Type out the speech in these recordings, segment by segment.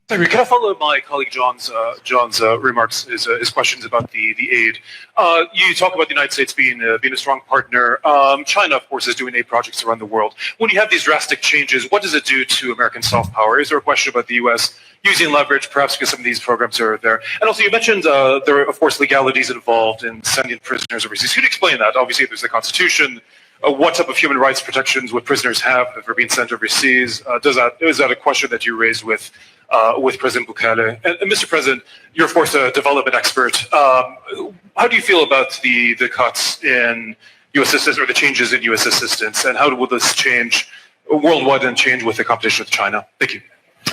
Sorry, can I follow up my colleague John's uh, John's uh, remarks, his, uh, his questions about the the aid? Uh, you talk about the United States being uh, being a strong partner. Um, China, of course, is doing aid projects around the world. When you have these drastic changes, what does it do to American soft power? Is there a question about the U S using leverage, perhaps because some of these programs are there? And also, you mentioned uh, there are, of course, legalities involved in sending prisoners overseas. Could you explain that? Obviously, there's the Constitution. Uh, what type of human rights protections would prisoners have if they're being sent overseas? Uh, does that is that a question that you raised with uh, with President Bukele? And, and Mister President, you're of course a development expert. Um, how do you feel about the the cuts in U S assistance or the changes in U S assistance, and how will this change worldwide and change with the competition with China? Thank you.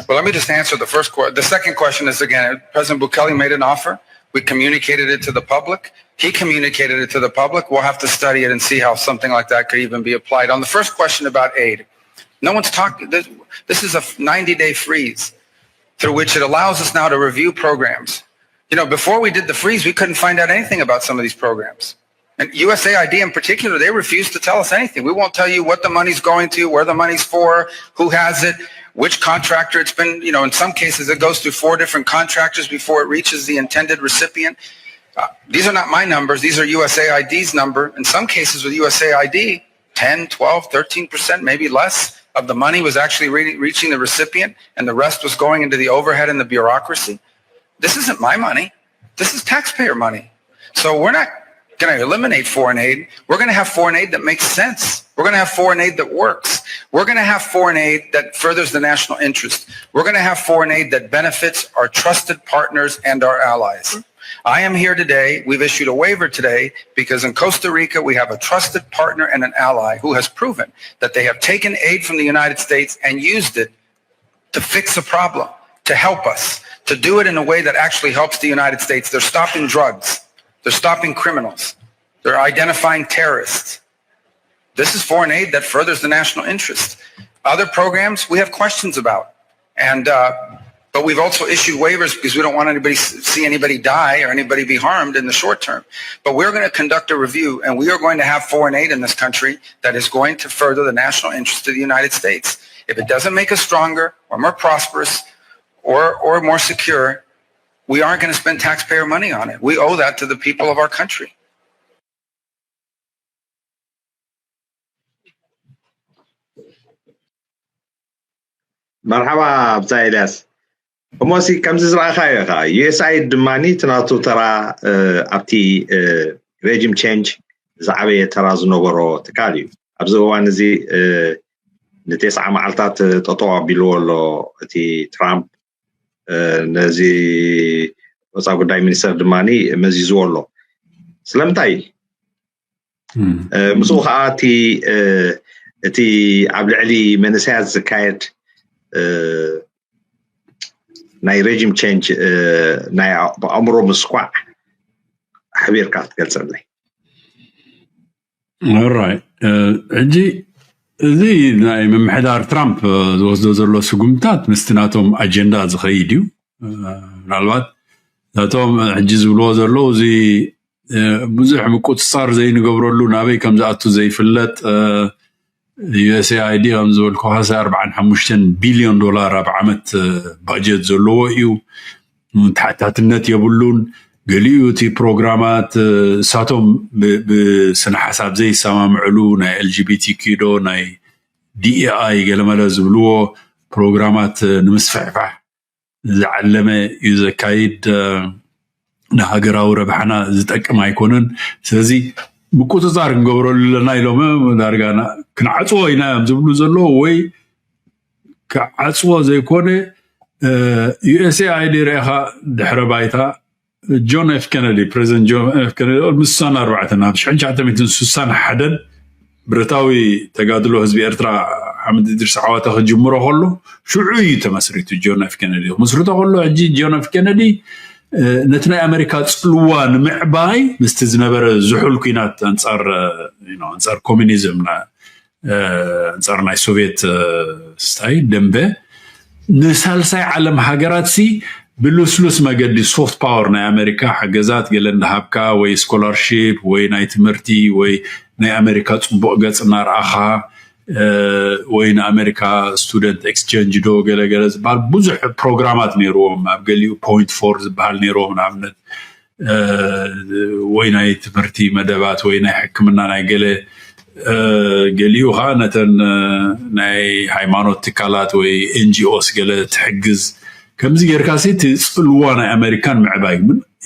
Well, let me just answer the first question. The second question is, again, President Bukele made an offer. We communicated it to the public. He communicated it to the public. We'll have to study it and see how something like that could even be applied. On the first question about aid, no one's talking. This, this is a ninety day freeze through which it allows us now to review programs. You know, before we did the freeze, we couldn't find out anything about some of these programs. And U S A I D in particular, they refuse to tell us anything. We won't tell you what the money's going to, where the money's for, who has it, which contractor it's been. You know, in some cases, it goes through four different contractors before it reaches the intended recipient. Uh, these are not my numbers. These are U S A I D's number. In some cases with U S A I D, ten, twelve, thirteen percent, maybe less of the money was actually re- reaching the recipient, and the rest was going into the overhead and the bureaucracy. This isn't my money. This is taxpayer money. So we're not going to eliminate foreign aid. We're going to have foreign aid that makes sense. We're going to have foreign aid that works. We're going to have foreign aid that furthers the national interest. We're going to have foreign aid that benefits our trusted partners and our allies. I am here today. We've issued a waiver today because in Costa Rica, we have a trusted partner and an ally who has proven that they have taken aid from the United States and used it to fix a problem, to help us, to do it in a way that actually helps the United States. They're stopping drugs. They're stopping criminals. They're identifying terrorists. This is foreign aid that furthers the national interest. Other programs we have questions about. And, uh, but we've also issued waivers because we don't want anybody s- see anybody die or anybody be harmed in the short term. But we're going to conduct a review, and we are going to have foreign aid in this country that is going to further the national interest of the United States. If it doesn't make us stronger or more prosperous or, or more secure, we aren't going to spend taxpayer money on it. We owe that to the people of our country. መርሓባ ብጻይ ኤልያስ። እሞሲ ከምዚ ዝረኣኻዮ ኢኻ፣ ዩኤስኣይዲ ድማ እቲ ናቱ ተራ ኣብቲ ሬጂም ቼንጅ ዝዓበየ ተራ ዝነበሮ ትካል እዩ። ኣብዚ እዋን እዚ ንቴስዓ መዓልታት ጠጠው ኣቢልዎ ኣሎ እቲ ትራምፕ። ነዚ ወፃ ጉዳይ ሚኒስተር ድማ መዚዝዎ ኣሎ። ስለምንታይ? ምስኡ ከዓ እቲ እቲ ኣብ ልዕሊ መንእሰያት ዝካየድ ናይ ሬጂም ቼንጅ ናይ ኣእምሮ ምስኳዕ ኣሕቢርካ ክትገልፀለይ። ራይ ሕጂ እዚ ናይ ምምሕዳር ትራምፕ ዝወስዶ ዘሎ ስጉምታት ምስቲ ናቶም ኣጀንዳ ዝኸይድ እዩ። ምናልባት ናቶም ሕጂ ዝብልዎ ዘለዉ እዚ ብዙሕ ምቁፅፃር ዘይንገብረሉ ናበይ ከም ዝኣቱ ዘይፍለጥ ዩኤስኤኣይዲ ከም ዝበልኩ ካሳ ኣርባዓን ሓሙሽተን ቢልዮን ዶላር ኣብ ዓመት ባጀት ዘለዎ እዩ። ተሓታትነት የብሉን። ገሊኡ እቲ ፕሮግራማት እሳቶም ብስነ ሓሳብ ዘይሰማምዕሉ ናይ ኤልጂቢቲኪ ዶ ናይ ዲኢኣይ ገለመለ ዝብልዎ ፕሮግራማት ንምስፍሕፋሕ ዝዓለመ እዩ ዘካይድ። ንሃገራዊ ረብሓና ዝጠቅም ኣይኮነን። ስለዚ ምቁፅፃር ክንገብረሉ ኣለና ኢሎም ዳርጋ ክንዓፅዎ ኢና እዮም ዝብሉ ዘለዉ ወይ ክዓፅዎ ዘይኮነ ዩኤስኤኣይዲ ርኢኻ ድሕረ ባይታ ጆን ኤፍ ኬነዲ ፕሬዚደንት ጆን ኤፍ ኬነዲ ቅድሚ ስሳን ኣርባዕተን ኣብ ሽሕን ትሽዓተ ሚእትን ስሳን ሓደን ብረታዊ ተጋድሎ ህዝቢ ኤርትራ ሓምድ እድሪስ ዓዋተ ክጅምሮ ከሎ ሽዑ እዩ ተመስሪቱ። ጆን ኤፍ ኬነዲ ክምስርቶ ከሎ ሕጂ ጆን ኤፍ ኬነዲ ነቲ ናይ ኣሜሪካ ፅልዋ ንምዕባይ ምስቲ ዝነበረ ዝሑል ኩናት ኣንፃር ኣንፃር ኮሚኒዝም ኣንፃር ናይ ሶቪየት ስታይ ደንበ ንሳልሳይ ዓለም ሃገራት ሲ ብልስሉስ መገዲ ሶፍት ፓወር ናይ ኣሜሪካ ሓገዛት ገለ እንዳሃብካ ወይ ስኮላርሺፕ ወይ ናይ ትምህርቲ ወይ ናይ ኣሜሪካ ፅቡቅ ገፅ እናርኣኻ ወይ ንኣሜሪካ ስቱደንት ኤክስቸንጅ ዶ ገለገለ ዝበሃል ብዙሕ ፕሮግራማት ነይርዎም። ኣብ ገሊኡ ፖይንት ፎር ዝበሃል ነይርዎም ንኣብነት፣ ወይ ናይ ትምህርቲ መደባት ወይ ናይ ሕክምና ናይ ገለ፣ ገሊኡ ከዓ ነተን ናይ ሃይማኖት ትካላት ወይ ኤንጂኦስ ገለ ትሕግዝ። ከምዚ ጌርካ ሲ እቲ ፅልዋ ናይ ኣሜሪካን ምዕባይ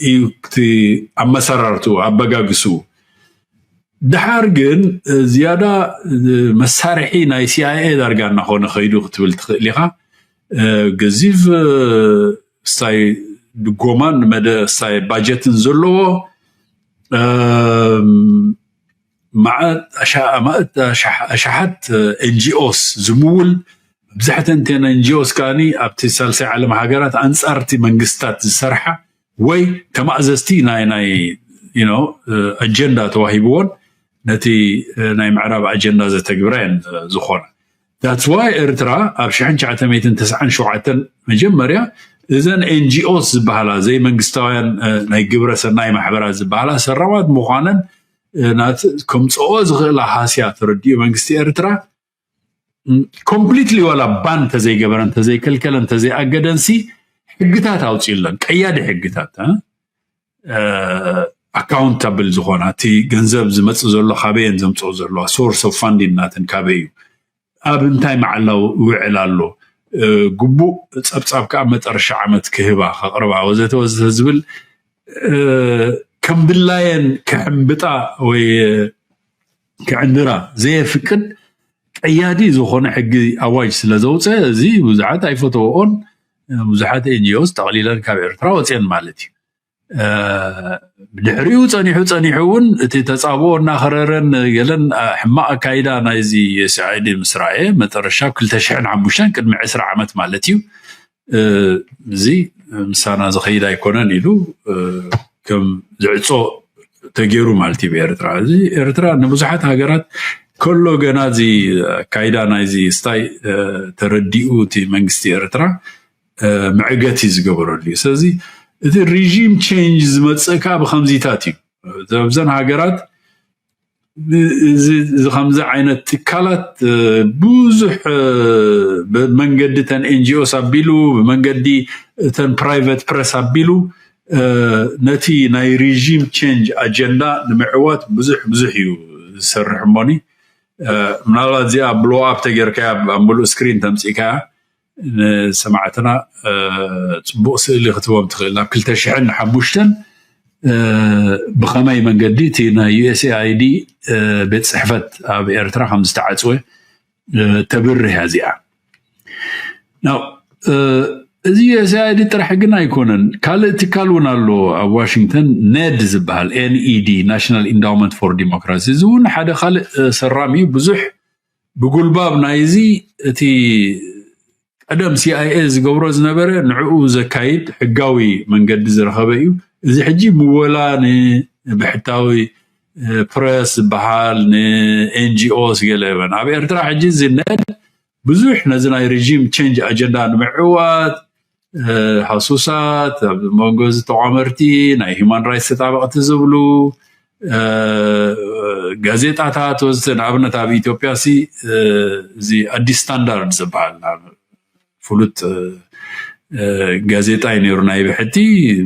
እዩ እቲ ኣመሰራርቱ ኣበጋግሱ። ድሓር ግን ዝያዳ መሳርሒ ናይ ሲኣይኤ ዳርጋ እናኾነ ከይዱ ክትብል ትኽእል ኢኻ። ገዚፍ ስታይ ድጎማን መደ ስታይ ባጀትን ዘለዎ ማእት ኣሻሓት ኤንጂኦስ ዝምውል፣ መብዛሕተን ተን ኤንጂኦስ ከዓኒ ኣብቲ ሳልሳይ ዓለም ሃገራት ኣንጻርቲ መንግስታት ዝሰርሓ ወይ ተማእዘዝቲ ናይ ናይ ኣጀንዳ ተዋሂብዎን ነቲ ናይ ምዕራብ ኣጀንዳ ዘተግብራ እየን ዝኾነ። That's why ኤርትራ ኣብ ሽሕን ትሽዓተ ሚእትን ተስዓን ሸውዓተን መጀመርያ እዘን ኤንጂኦስ ዝበሃላ ዘይመንግስታውያን ናይ ግብረ ሰናይ ማሕበራት ዝበሃላ ሰራማት ምዃነን ከምፅኦ ዝኽእላ ሃስያ ተረዲኡ መንግስቲ ኤርትራ ኮምፕሊትሊ ዋላ ባን ተዘይገበረን ተዘይከልከለን ተዘይኣገደንሲ ሕግታት ኣውፅኡለን ቀያዲ ሕግታት ኣካውንታብል ዝኾና እቲ ገንዘብ ዝመፅእ ዘሎ ካበየን ዘምፅኦ ዘለዋ ሶርስ ኦፍ ፋንዲንግ ናተን ካበይ እዩ ኣብ እንታይ መዓላ ውዕል ኣሎ ግቡእ ፀብፃብ ከዓ መጠረሻ ዓመት ክህባ ከቅርባ ወዘተ ወዘተ ዝብል ከም ድላየን ክሕምብጣ ወይ ክዕንድራ ዘየፍቅድ ቀያዲ ዝኾነ ሕጊ ኣዋጅ ስለ ዘውፀ እዚ ብዙሓት ኣይፈተወኦን ብዙሓት ኤንጂኦስ ጠቕሊለን ካብ ኤርትራ ወፅአን ማለት እዩ። ብድሕሪኡ ፀኒሑ ፀኒሑ እውን እቲ ተፃብኦ እናኸረረን ገለን ሕማቕ ኣካይዳ ናይዚ ሲኣይዲ ምስ ረኣየ መጠረሻ ኣብ ክልተ ሽሕን ሓሙሽተን ቅድሚ ዕስራ ዓመት ማለት እዩ እዚ ምሳና ዝኸይድ ኣይኮነን ኢሉ ከም ዝዕፆ ተገይሩ ማለት እዩ ብኤርትራ። እዚ ኤርትራ ንብዙሓት ሃገራት ከሎ ገና እዚ ኣካይዳ ናይዚ ስታይ ተረዲኡ እቲ መንግስቲ ኤርትራ መዕገቲ ዝገበረሉ እዩ። ስለዚ እቲ ሪጂም ቼንጅ ዝመፅእ ከዓ ብከምዚታት እዩ። ኣብዘን ሃገራት እዚ ከምዚ ዓይነት ትካላት ብዙሕ ብመንገዲ ተን ኤንጂኦስ ኣቢሉ ብመንገዲ ተን ፕራይቨት ፕረስ ኣቢሉ ነቲ ናይ ሪጂም ቼንጅ ኣጀንዳ ንምዕዋት ብዙሕ ብዙሕ እዩ ዝሰርሕ እሞኒ ምናልባት እዚኣ ብሎ ኣፕ ተጌርካያ ኣብ ሙሉእ ስክሪን ተምፂእካያ ንሰማዕትና ፅቡቅ ስእሊ ክትቦም ትኽእል ናብ ክልተ ሽሕን ሓሙሽተን ብኸመይ መንገዲ እቲ ናይ ዩኤስኤኣይዲ ቤት ፅሕፈት ኣብ ኤርትራ ከም ዝተዓፅወ ተብርህ እያ እዚኣ እዚ ዩኤስኤኣይዲ ጥራሕ ግን ኣይኮነን ካልእ ትካል እውን ኣሎ ኣብ ዋሽንግተን ኔድ ዝበሃል ኤንኢዲ ናሽናል ኢንዳውመንት ፎር ዲሞክራሲ እዚ እውን ሓደ ካልእ ሰራሚ ብዙሕ ብጉልባብ ናይዚ እቲ ቀደም ሲኣይኤ ዝገብሮ ዝነበረ ንዕኡ ዘካይድ ሕጋዊ መንገዲ ዝረኸበ እዩ እዚ ሕጂ ምወላ ንብሕታዊ ፕረስ ዝበሃል ንኤንጂኦስ ገለ የበን ኣብ ኤርትራ ሕጂ ዝነድ ብዙሕ ነዚ ናይ ሪጂም ቼንጅ ኣጀንዳ ንምዕዋት ሃሱሳት ኣብ መንጎ ዝተቋመርቲ ናይ ሂማን ራይትስ ተጣበቕቲ ዝብሉ ጋዜጣታት ወዘተ ንኣብነት ኣብ ኢትዮጵያ ሲ እዚ ኣዲስ ስታንዳርድ ዝበሃል ፍሉጥ ጋዜጣ እዩ ነይሩ ናይ ብሕቲ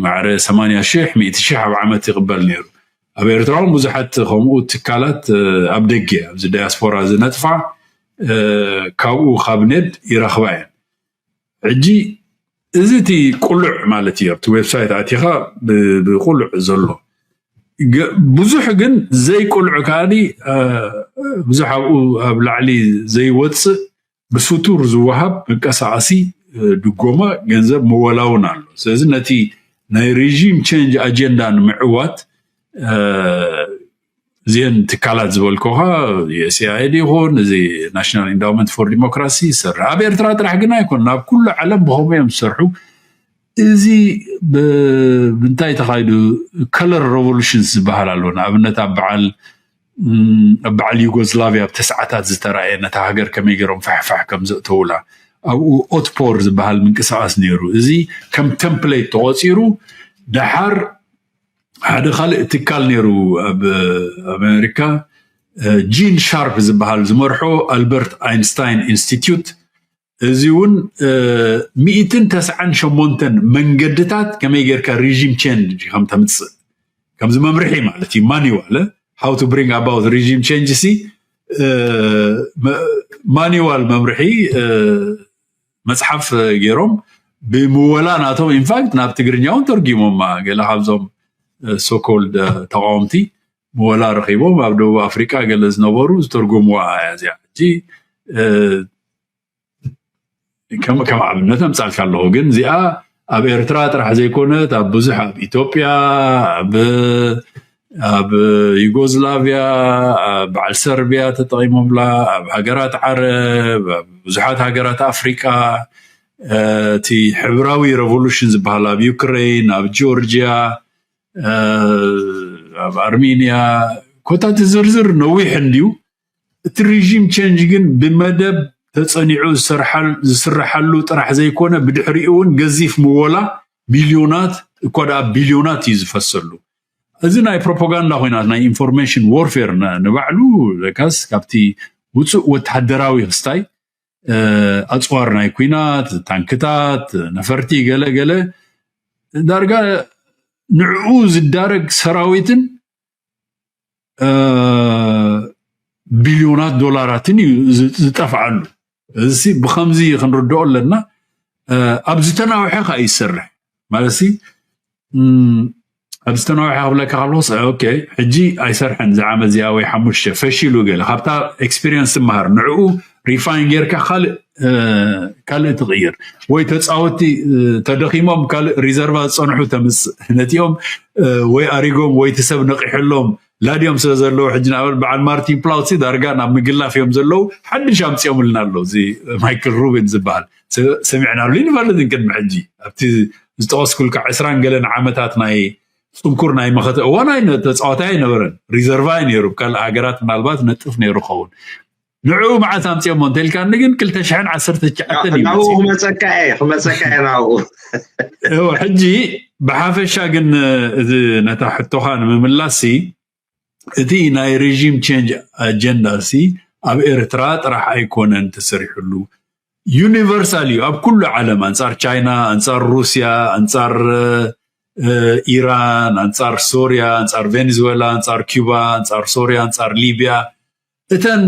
ማዕረ ሰማንያ ሽሕ ሚእቲ ሽሕ ኣብ ዓመት ይቕበል ነይሩ ኣብ ኤርትራ እውን ብዙሓት ከምኡ ትካላት ኣብ ደገ ኣብዚ ዳያስፖራ ዝነጥፋ ካብኡ ካብ ኔድ ይረኽባ እየን ሕጂ እዚ እቲ ቁሉዕ ማለት እዩ ኣብቲ ዌብሳይት ኣቲኻ ብቁሉዕ ዘሎ ብዙሕ ግን ዘይቁልዕ ከዓኒ ብዙሕ ኣብኡ ኣብ ላዕሊ ዘይወፅእ ብስቱር ዝወሃብ መንቀሳቐሲ ድጎማ ገንዘብ ምወላውን ኣሎ ስለዚ ነቲ ናይ ሪጂም ቼንጅ ኣጀንዳ ንምዕዋት እዚአን ትካላት ዝበልኩኻ ዩኤስኤኣይዲ ይኹን እዚ ናሽናል ኢንዳውመንት ፎር ዲሞክራሲ ይሰርሕ ኣብ ኤርትራ ጥራሕ ግና ኣይኮን ናብ ኩሉ ዓለም ብኸምኡ እዮም ዝሰርሑ እዚ ብምንታይ ተኻይዱ ከለር ሬቮሉሽንስ ዝበሃል ኣሎ ንኣብነት ኣብ በዓል ኣብ በዓል ዩጎዝላቪያ ኣብ ተስዓታት ዝተረኣየ ነታ ሃገር ከመይ ገይሮም ፋሕፋሕ ከም ዘእተውላ ኣብኡ ኦትፖር ዝበሃል ምንቅስቃስ ነይሩ እዚ ከም ተምፕሌት ተቆፂሩ ደሓር ሓደ ካልእ ትካል ነይሩ ኣብ ኣሜሪካ ጂን ሻርፕ ዝበሃል ዝመርሖ ኣልበርት ኣይንስታይን ኢንስቲትዩት፣ እዚ እውን ሚእትን ተስዓን ሸሞንተን መንገድታት ከመይ ጌርካ ሪጂም ቼንጅ ከም ተምፅእ፣ ከምዚ መምርሒ ማለት እዩ። ማኒዋል how to bring about regime change ሲ ማኒዋል መምርሒ መፅሓፍ ገይሮም ብምወላ ናቶም ኢንፋክት ናብ ትግርኛ እውን ተርጊሞማ። ገለ ካብዞም ሶኮልድ ተቃወምቲ ምወላ ረኪቦም ኣብ ደቡብ ኣፍሪቃ ገለ ዝነበሩ ዝተርጎምዋ እያ እዚኣ። ሕጂ ከም ኣብነት ኣምፃልካ ኣለኹ፣ ግን እዚኣ ኣብ ኤርትራ ጥራሕ ዘይኮነት ኣብ ብዙሕ፣ ኣብ ኢትዮጵያ፣ ኣብ ኣብ ዩጎዝላቪያ፣ ኣብ በዓል ሰርቢያ ተጠቂሞምላ፣ ኣብ ሃገራት ዓረብ፣ ኣብ ብዙሓት ሃገራት ኣፍሪቃ፣ እቲ ሕብራዊ ሬቮሉሽን ዝበሃል ኣብ ዩክሬን፣ ኣብ ጆርጂያ፣ ኣብ ኣርሜንያ፣ ኮታ እቲ ዝርዝር ነዊሕ እንድዩ። እቲ ሪጂም ቼንጅ ግን ብመደብ ተፀኒዑ ዝስርሓሉ ጥራሕ ዘይኮነ ብድሕሪኡ እውን ገዚፍ ምወላ ሚልዮናት እኳ ደኣ ቢልዮናት እዩ ዝፈሰሉ። እዚ ናይ ፕሮፓጋንዳ ኮይናት ናይ ኢንፎርሜሽን ዎርፌር ንባዕሉ ለካስ ካብቲ ውፁእ ወተሃደራዊ ክስታይ ኣፅዋር ናይ ኩናት ታንክታት ነፈርቲ ገለ ገለ ዳርጋ ንዕኡ ዝዳረግ ሰራዊትን ቢልዮናት ዶላራትን እዩ ዝጠፍዓሉ። እዚ ብከምዚ ክንርድኦ ኣለና። ኣብ ዝተናውሐ ከዓ ይሰርሕ ማለት ኣብ ዝተናውሐ ክብለካ ከለኩስ ኦኬ ሕጂ ኣይሰርሐን እዚ ዓመት እዚኣ ወይ ሓሙሽተ ፈሺሉ ገለ ካብታ ኤክስፒሪየንስ ትመሃር ንዕኡ ሪፋይን ጌርካ ካልእ ካልእ ትቕይር ወይ ተፃወቲ ተደኺሞም ካልእ ሪዘርቫ ዝፀንሑ ተምፅእ ነቲኦም ወይ ኣሪጎም ወይ እቲ ሰብ ነቂሕሎም ላድዮም ስለ ዘለዉ ሕጂ ንኣብነት በዓል ማርቲን ፕላውት ሲ ዳርጋ ናብ ምግላፍ እዮም ዘለዉ ሓድሽ ኣምፅኦምልና ኣሎ እዚ ማይክል ሩቢን ዝበሃል ሰሚዕናሉ ይንፈልጥ ቅድሚ ሕጂ ኣብቲ ዝጠቀስኩልካ ዕስራን ገለን ዓመታት ናይ ፅንኩር ናይ መኸተ እዋን ተፃዋታይ ኣይነበረን ሪዘርቫ እዩ ነይሩ ካልእ ሃገራት ምናልባት ነጥፍ ነይሩ ኸውን ንዕኡ መዓስ ኣምፅኦሞ እንተልካኒ ግን ክልተ ሽሕን ዓሰርተ ትሽዓተን እዩ ናብኡ መፂኡ። ክመፀካ እየ ክመፀካ እየ ናብኡ ሕጂ ብሓፈሻ ግን እዚ ነታ ሕቶኻ ንምምላስ እቲ ናይ ሪጂም ቼንጅ ኣጀንዳ ሲ ኣብ ኤርትራ ጥራሕ ኣይኮነን ተሰሪሕሉ ዩኒቨርሳል እዩ ኣብ ኩሉ ዓለም ኣንፃር ቻይና ኣንፃር ሩስያ ኣንፃር ኢራን ኣንፃር ሶርያ ኣንፃር ቬኔዙዌላ ኣንፃር ኪባ ኣንፃር ሶርያ ኣንፃር ሊብያ እተን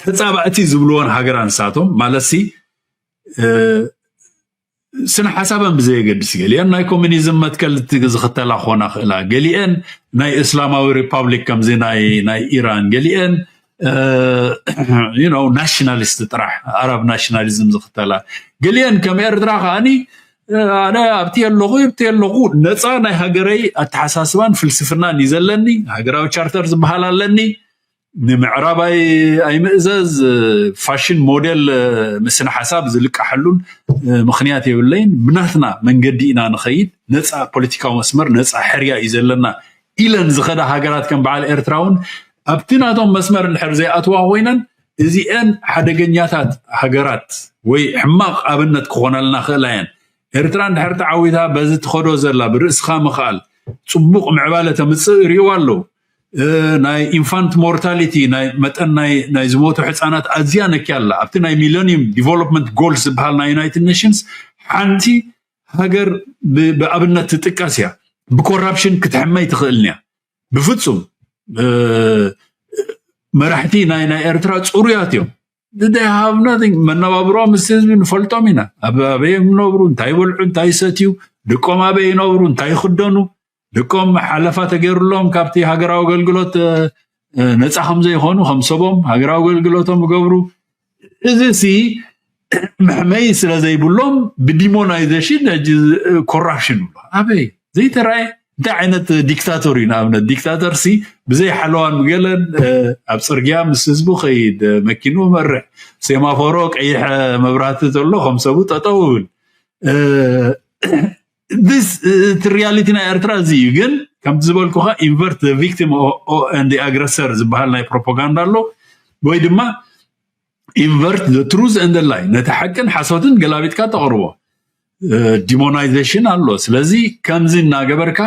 ተፃባእቲ ዝብልዎን ሃገራ ንሳቶም ማለት ሲ ስነ ሓሳበን ብዘየገድስ ገሊአን ናይ ኮሚኒዝም መትከል ዝኽተላ ክኾና ክእላ ገሊአን ናይ እስላማዊ ሪፓብሊክ ከምዚ ናይ ኢራን ገሊአን ናሽናሊስት ጥራሕ ኣረብ ናሽናሊዝም ዝኽተላ ገሊአን ከም ኤርትራ ከዓኒ ኣነ ኣብቲ የለኹ ብቲ የለኹ ነፃ ናይ ሃገረይ ኣተሓሳስባን ፍልስፍናን እዩ ዘለኒ ሃገራዊ ቻርተር ዝበሃል ኣለኒ ንምዕራብ ኣይምእዘዝ ፋሽን ሞዴል ምስነ ሓሳብ ዝልቃሐሉን ምክንያት የብለይን ብናትና መንገዲ ኢና ንኸይድ ነፃ ፖለቲካዊ መስመር ነፃ ሕርያ እዩ ዘለና ኢለን ዝኸዳ ሃገራት ከም በዓል ኤርትራ እውን ኣብቲ ናቶም መስመር እንድሕር ዘይኣትዋ ኮይነን እዚአን ሓደገኛታት ሃገራት ወይ ሕማቕ ኣብነት ክኾናልና ክእላ እየን ኤርትራ እንድሕር ተዓዊታ በዚ ትኸዶ ዘላ ብርእስኻ ምኽኣል ፅቡቕ ምዕባለ ተምፅእ ይሪእዋ ኣለዉ ናይ ኢንፋንት ሞርታሊቲ ናይ መጠን ናይ ዝሞቱ ህፃናት ኣዝያ ነኪያ ኣላ ኣብቲ ናይ ሚለኒየም ዲቨሎፕመንት ጎልስ ዝበሃል ናይ ዩናይትድ ኔሽንስ ሓንቲ ሃገር ብኣብነት ትጥቀስ እያ ብኮራፕሽን ክትሕመይ ትኽእልን እያ ብፍፁም መራሕቲ ናይ ናይ ኤርትራ ፅሩያት እዮም they have nothing መነባብሮም ምስ ህዝቢ ንፈልጦም ኢና ኣበይ ይነብሩ እንታይ ይበልዑ እንታይ ይሰትዩ ደቆም ኣበይ ይነብሩ እንታይ ይኽደኑ ደቆም ሓለፋ ተገይሩሎም ካብቲ ሃገራዊ ኣገልግሎት ነፃ ከም ዘይኾኑ ከም ሰቦም ሃገራዊ ኣገልግሎቶም ይገብሩ እዚ ሲ መሕመይ ስለ ዘይብሎም ብዲሞናይዜሽን ሕጂ ኮራፕሽን ይብሉ ኣበይ ዘይተራየ እንታይ ዓይነት ዲክታቶር እዩ ንኣብነት ዲክታተር ሲ ብዘይ ሓለዋን ገለን ኣብ ፅርግያ ምስ ህዝቡ ከይድ መኪኑ መርሕ ሴማፎሮ ቀይሕ መብራህቲ ዘሎ ከም ሰቡ ጠጠው ይብል እቲ ሪያሊቲ ናይ ኤርትራ እዚ እዩ ግን ከምቲ ዝበልኩካ invert the victim and the aggressor ዝበሃል ናይ ፕሮፓጋንዳ ኣሎ ወይ ድማ invert the truth and the lie ነቲ ሓቅን ሓሶትን ገላቢጥካ ተቕርቦ ዲሞናይዜሽን ኣሎ ስለዚ ከምዚ እናገበርካ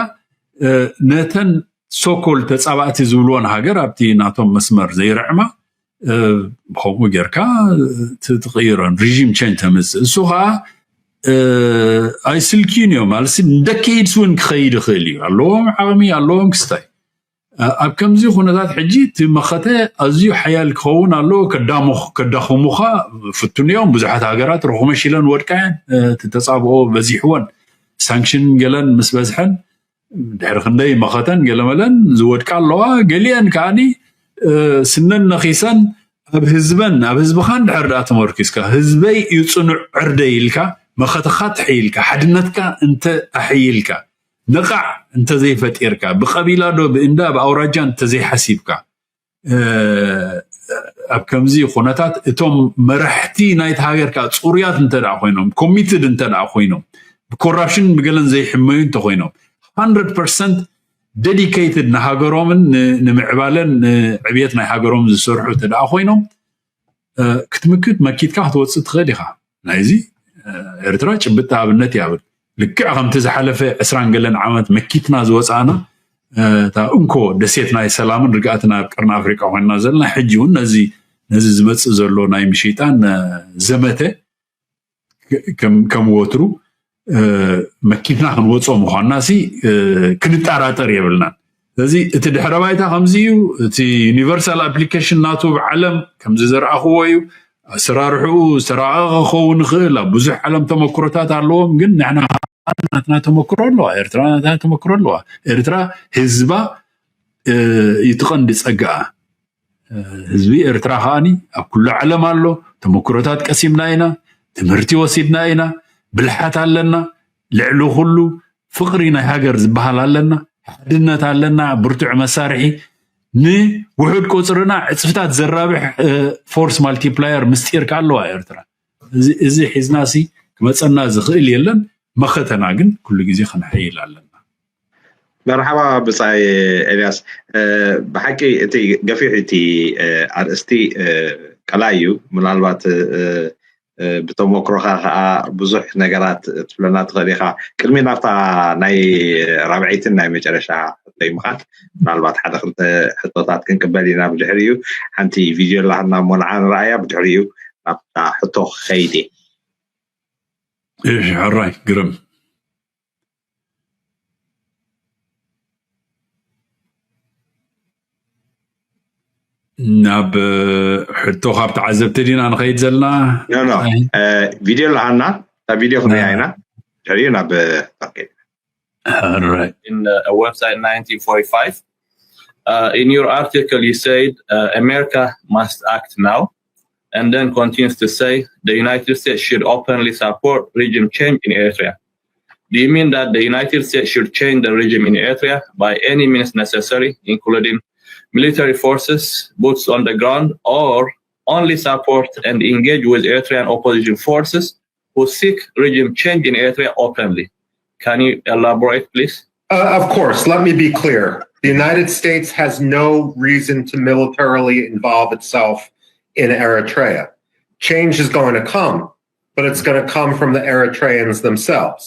ነተን ሶኮል ተፃባእቲ ዝብልዎን ሃገር ኣብቲ ናቶም መስመር ዘይርዕማ፣ ከምኡ ጌርካ ትቕይሮን ሪጂም ቸንጅ ተምፅእ። እሱ ከዓ ኣይስልክዩን እዮም ማለት ንደከይድስ እውን ክኸይድ ይኽእል እዩ። ኣለዎም ዓቕሚ፣ ኣለዎም ክስታይ። ኣብ ከምዚ ኩነታት ሕጂ እቲ መኸተ ኣዝዩ ሓያል ክኸውን ኣለዎ። ከዳኽሙኻ ፍቱን እዮም። ብዙሓት ሃገራት ረኹመሽ ኢለን ወድቃ እየን። እቲ ተፃብኦ በዚሕወን ሳንክሽን ገለን ምስ በዝሐን ድሕሪ ክንደይ መኸተን ገለመለን ዝወድቃ ኣለዋ። ገሊአን ከዓኒ ስነን ነኺሰን ኣብ ህዝበን ኣብ ህዝብኻን ድሕር ደኣ ተመርኪስካ ህዝበይ እዩ ፅኑዕ ዕርደይ ኢልካ መኸተኻ ትሕይልካ ሓድነትካ እንተ ኣሕይልካ ንቓዕ እንተዘይፈጢርካ ብቐቢላ ዶ ብእንዳ ብኣውራጃ እንተዘይሓሲብካ ኣብ ከምዚ ኩነታት እቶም መራሕቲ ናይቲ ሃገር ከዓ ፅሩያት እንተ ኮይኖም ኮሚትድ እንተ ኮይኖም ብኮራፕሽን ብገለን ዘይሕመዩ እንተኮይኖም hundred percent dedicated ንሃገሮምን ንምዕባለን ንዕብየት ናይ ሃገሮምን ዝሰርሑ እንተ ኮይኖም ክትምክት መኪትካ ክትወፅእ ትኽእል ኢኻ። ናይዚ ኤርትራ ጭብጥ ኣብነት እያ ብል ልክዕ ከምቲ ዝሓለፈ ዕስራን ገለን ዓመት መኪትና ዝወፃእና እታ እንኮ ደሴት ናይ ሰላምን ርግኣትን ኣብ ቀርኒ ኣፍሪቃ ኮይንና ዘለና ሕጂ እውን ነዚ ነዚ ዝመፅእ ዘሎ ናይ ምሽጣን ዘመተ ከም ወትሩ መኪትና ክንወፅኦ ምኳንና ሲ ክንጠራጠር የብልናን። ስለዚ እቲ ድሕረ ባይታ ከምዚ እዩ። እቲ ዩኒቨርሳል ኣፕሊኬሽን ናቱ ብዓለም ከምዚ ዘርኣኽዎ እዩ። ኣሰራርሕኡ ዝተራቐቐ ክኸውን ይኽእል ኣብ ብዙሕ ዓለም ተመክሮታት ኣለዎም። ግን ንሕና ናትና ተመክሮ ኣለዋ ኤርትራ ናትና ተመክሮ ኣለዋ። ኤርትራ ህዝባ እዩ እቲ ቀንዲ ጸጋኣ። ህዝቢ ኤርትራ ከዓኒ ኣብ ኩሉ ዓለም ኣሎ። ተመክሮታት ቀሲምና ኢና፣ ትምህርቲ ወሲድና ኢና፣ ብልሓት ኣለና። ልዕሊ ኩሉ ፍቕሪ ናይ ሃገር ዝበሃል ኣለና፣ ሓድነት ኣለና፣ ብርቱዕ መሳርሒ ንውሑድ ቁፅርና ዕፅፍታት ዘራብሕ ፎርስ ማልቲፕላየር ምስጢር ከ ኣለዋ ኤርትራ። እዚ ሒዝናሲ ክመፀና ዝኽእል የለን። መኸተና ግን ኩሉ ግዜ ክንሕይል ኣለና። መርሓባ ብፃይ ኤልያስ፣ ብሓቂ እቲ ገፊሕ እቲ ኣርእስቲ ቀላይ እዩ። ምናልባት ብተሞክሮኻ ከዓ ብዙሕ ነገራት ክትብለና ትኽእል ኢኻ። ቅድሚ ናብታ ናይ ራብዐይትን ናይ መጨረሻ ምኻድ ምናልባት ሓደ ክልተ ሕቶታት ክንቅበል ኢና። ብድሕሪኡ ሓንቲ ቪድዮ ኣላትና እሞ ንዓ ንረኣያ፣ ብድሕሪኡ ናብታ ሕቶ ክኸይድ እየ። እሺ ሕራይ ግርም። ናብ ሕቶ ካብ ተዓዘብቲ ዲና ንኸይድ ዘለና? ቪድዮ ኣለሃና፣ እታ ቪድዮ ክንሪኣ ኢና። ድሕሪኡ ናብ ሕቶ ክንከይድ። Right. In uh, a website nineteen forty-five. Uh, in your article, you said uh, America must act now, and then continues to say the United States should openly support regime change in Eritrea. Do you mean that the United States should change the regime in Eritrea by any means necessary, including military forces, boots on the ground, or only support and engage with Eritrean opposition forces who seek regime change in Eritrea openly? Can you elaborate, please? Uh, of course, let me be clear. The United States has no reason to militarily involve itself in Eritrea. Change is going to come, but it's going to come from the Eritreans themselves.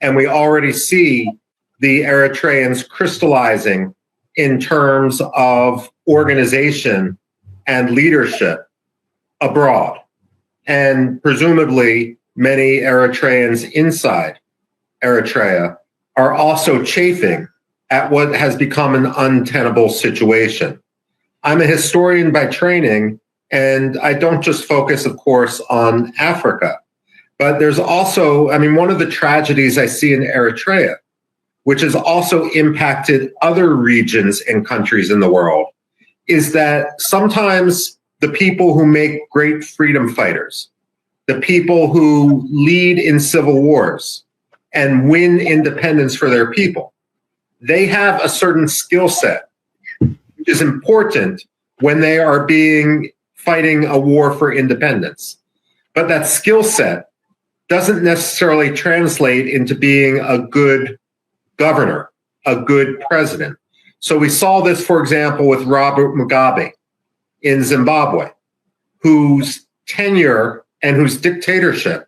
And we already see the Eritreans crystallizing in terms of organization and leadership abroad. And presumably, many Eritreans inside Eritrea are also chafing at what has become an untenable situation. I'm a historian by training, and I don't just focus, of course, on Africa, but there's also, I mean, one of the tragedies I see in Eritrea, which has also impacted other regions and countries in the world, is that sometimes the people who make great freedom fighters, the people who lead in civil wars and win independence for their people, they have a certain skill set which is important when they are being fighting a war for independence. But that skill set doesn't necessarily translate into being a good governor, a good president. So we saw this, for example, with Robert Mugabe in Zimbabwe, whose tenure and whose dictatorship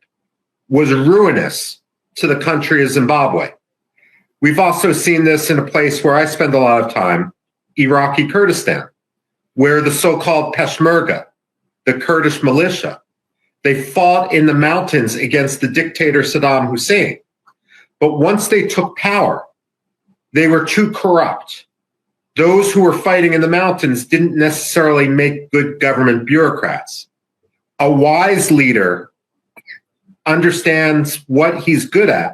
was ruinous to the country of Zimbabwe. We've also seen this in a place where I spend a lot of time, Iraqi Kurdistan, where the so called Peshmerga, the Kurdish militia, they fought in the mountains against the dictator Saddam Hussein. But once they took power, they were too corrupt. Those who were fighting in the mountains didn't necessarily make good government bureaucrats. A wise leader understands what he's good at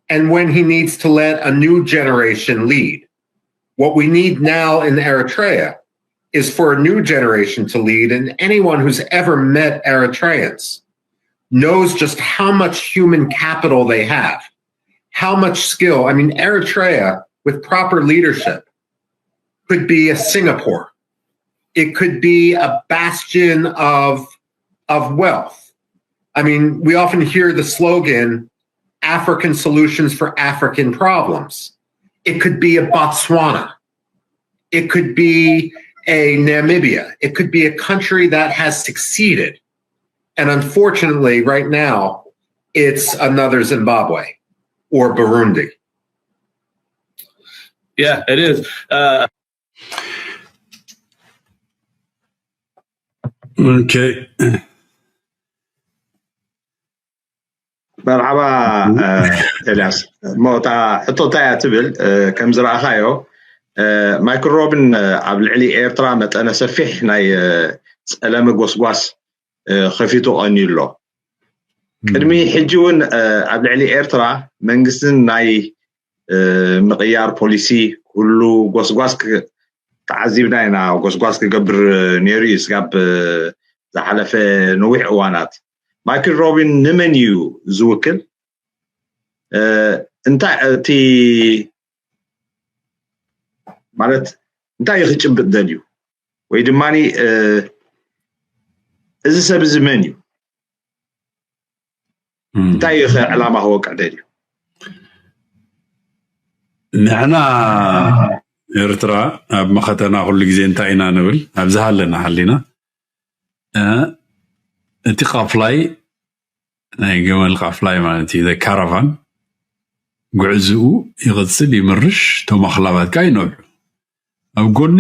and when he needs to let a new generation lead. What we need now in Eritrea is for a new generation to lead, and anyone who's ever met Eritreans knows just how much human capital they have, how much skill. I mean, Eritrea, with proper leadership, could be a Singapore. It could be a bastion of, of wealth. I mean, we often hear the slogan, African solutions for African problems. It could be a Botswana. It could be a Namibia. It could be a country that has succeeded. And unfortunately, right now, it's another Zimbabwe or Burundi. Yeah, it is. Uh, okay. መርሓባ ኤልያስ። እሞ እታ ሕቶ እንታይ እያ ትብል? ከም ዝረኣኻዮ ማይክል ሮቢን ኣብ ልዕሊ ኤርትራ መጠነ ሰፊሕ ናይ ጸለመ ጎስጓስ ከፊቱ ቀንዩ ኣሎ። ቅድሚ ሕጂ እውን ኣብ ልዕሊ ኤርትራ መንግስትን ናይ ምቕያር ፖሊሲ ኩሉ ጎስጓስ ተዓዚብና ኢና። ጎስጓስ ክገብር ነይሩ እዩ ስጋብ ዝሓለፈ ነዊሕ እዋናት። ማይክል ሮቢን ንመን እዩ ዝውክል? እንታይ እቲ ማለት እንታይ እዩ ክጭብጥ ደልዩ? ወይ ድማ እዚ ሰብ እዚ መን እዩ? እንታይ እዩ ዕላማ ክወቅዕ ደልዩ? ንሕና ኤርትራ ኣብ መኸተና ኩሉ ግዜ እንታይ ኢና ንብል? ኣብዚ ሃለና ሃሊና እቲ ቃፍላይ ናይ ገመል ቃፍላይ ማለት እዩ ካራቫን ጉዕዝኡ ይቕጽል ይምርሽ። እቶም ኣኽላባት ከዓ ይነብሑ። ኣብ ጎኒ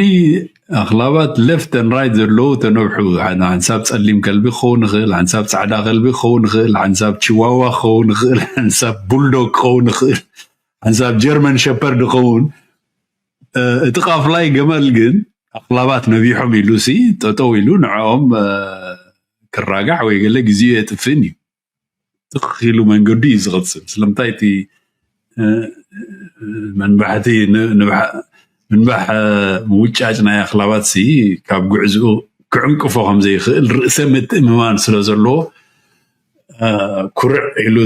ኣኽላባት left and right ዘለዉ ተነብሑ። ሓንሳብ ጸሊም ከልቢ ክኸውን ይኽእል፣ ሓንሳብ ጻዕዳ ከልቢ ክኸውን ይኽእል፣ ሓንሳብ ቺዋዋ ክኸውን ይኽእል፣ ሓንሳብ ቡልዶግ ክኸውን ይኽእል፣ ሓንሳብ ጀርመን ሸፐርድ ክኸውን። እቲ ቃፍላይ ገመል ግን ኣኽላባት ነቢሖም ኢሉ ሲ ጠጠው ኢሉ ንዕኦም ክራጋሕ ወይ ገለ ግዜኡ የጥፍእን እዩ። ትኽ ኢሉ መንገዱ እዩ ዝቕጽል። ስለምንታይ እቲ መንባሕቲ ምንባሕ ምውጫጭ ናይ ኣኽላባት ሲ ካብ ጉዕዝኡ ክዕንቅፎ ከም ዘይኽእል ርእሰ ምትእምማን ስለ ዘለዎ ኩርዕ ኢሉ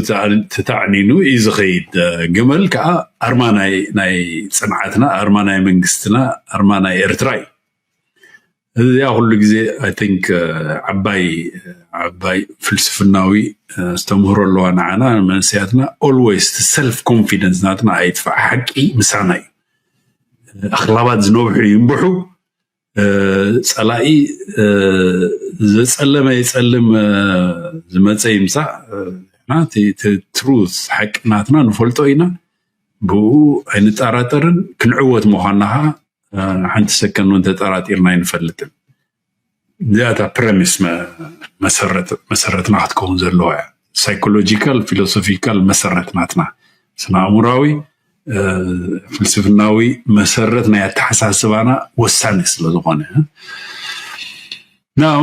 ተታዕኒኑ እዩ ዝኸይድ። ገመል ከዓ ኣርማ ናይ ጽንዓትና፣ ኣርማ ናይ መንግስትና፣ ኣርማ ናይ ኤርትራ እዩ። እዚኣ ኩሉ ግዜ I think ዓባይ ዓባይ ፍልስፍናዊ ኣስተምህሮ ኣለዋ ንዓና መንስያትና። Always self confidence ናትና ኣይጥፋእ። ሓቂ ምሳና እዩ። ኣኽላባት ዝነብሑ ይንብሑ። ጸላኢ ዘጸለመ ይጸልም፣ ዝመጸ ይምጻእ። ትሩት ሓቂ ናትና ንፈልጦ ኢና። ብኡ ኣይንጠራጠርን። ክንዕወት ምዃንና ከዓ ሓንቲ ሰከንድ እውን ተጠራጢርና ኣይንፈልጥን። እዚኣ እታ ፕረሚስ መሰረትና ክትከውን ዘለዋ እያ። ሳይኮሎጂካል ፊሎሶፊካል መሰረት ናትና፣ ስነ ኣእምራዊ ፍልስፍናዊ መሰረት ናይ ኣተሓሳስባና ወሳኒ ስለ ዝኾነ። ናው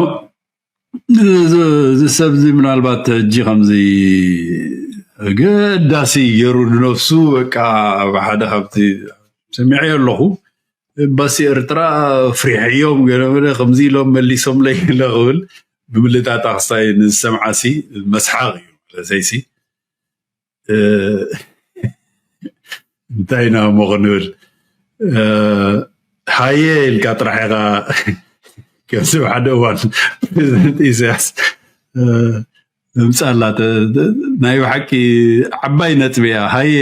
እዚ ሰብ እዚ ምናልባት ሕጂ ከምዚ ገዳሲ ገይሩ ንነፍሱ በቃ ኣብ ሓደ ካብቲ ሰሚዐዮ ኣለኹ። ኤምባሲ ኤርትራ ፍሪሐዮም ገለመለ ከምዚ ኢሎም መሊሶምለይ ኢለ ክብል ብምልጣጣ ክስታይ ንዝሰምዓሲ መስሓቕ እዩ። ለዘይሲ እንታይ ኢና እሞ ክንብል? ሃየ ኢልካ ጥራሕ ኢኻ። ከምዚ ሓደ እዋን ፕሬዚደንት ኢሳያስ ምምፃእ ኣላ ናይ ብሓቂ ዓባይ ነጥቢ እያ። ሃየ